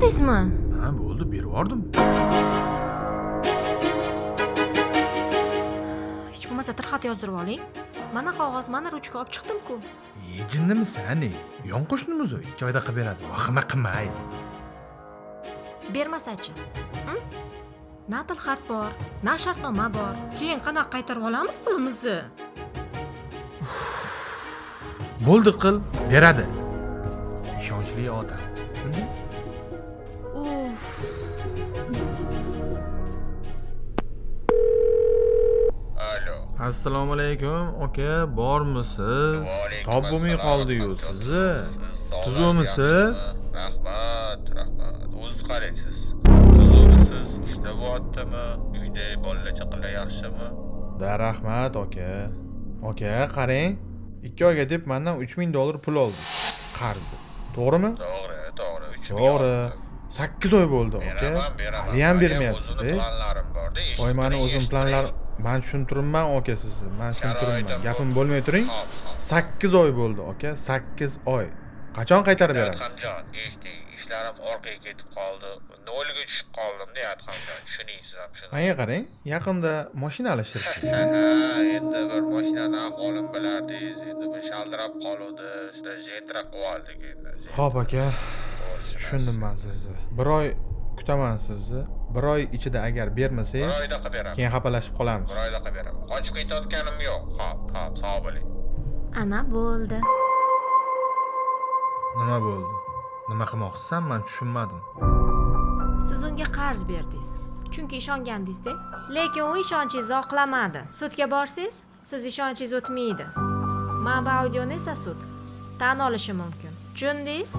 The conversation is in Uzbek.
Yubordingizmi? Ha, bo'ldi, berib yubordim. Hech bo'lmasa tilxat yozdirib oling. Mana qog'oz, mana ruchka olib chiqdim-ku. E, jinnimisan, ey? Yon qo'shnimiz u, 2 oyda qilib beradi. Vahima qilmay. Bermasachi? Na tilxat bor, na shartnoma bor. Keyin qanaqa qaytarib olamiz pulimizni? Bo'ldi, qil, beradi. Ishonchli odam. Tushundingmi? Uf. Alo. Assalomu alaykum, aka, bormisiz? Vaalaykum Top bo'lmay assalom, qoldi-yu Ahmadjon, sizni. Tuzukmisiz? Tuzukmisiz? Rahmat, rahmat. O'ziz qaraysiz. Tuzukmisiz? Ishlayaptimi? Uyda bolalar chaqalar yaxshimi? Da rahmat, aka. Aka, qarang, 2 oyga deb mendan $3000 pul oldi. Qarz deb. To'g'rimi? To'g'ri, to'g'ri. 3000 To'g'ri. oldim. 8 oy bo'ldi, aka. Beraman, beraman. Hali ham Mani bermayapsiz-da. o'zimni planlarim bor-da. Voy, mani Eshitib o'zim turing, planlar, eshitib man tushuntiribman aka sizni. Man tushuntiribman. Sharoitim Gapim bu. bo'lmay turing. Hop, hop. 8 oy bo'ldi, aka. 8 oy. Qachon qaytarib berasiz? Adhamjon, eshiting, ishlarim orqaga ketib qoldi. Nolga tushib qoldim-da, Adhamjon. Tushuning siz ham shuni. Menga qarang, yaqinda mashina alishtiribsiz. Ha, endi bir mashinani ahvolini bilardingiz, endi bir shaldirab qoluvdi, shunda jentra qilib oldik endi. Xo'p, aka, To'g'ri, tushundim men sizni. Bir oy kutaman sizni. Bir oy ichida agar bermasangiz, Bir oyda qilib beraman. keyin xafalashib qolamiz. Bir oyda qilib beraman. Qochib ketayotganim yo'q. Xo'p, xo'p, sog' bo'ling. Ana bo'ldi. Nima bo'ldi? Nima qilmoqchisan? Men tushunmadim. Siz unga qarz berdingiz. Chunki ishongandingiz-da. Lekin u ishonchingizni oqlamadi. Sudga borsangiz, siz ishonchingiz o'tmaydi. Mana bu audioni esa sud tan olishi mumkin. Tushundingiz?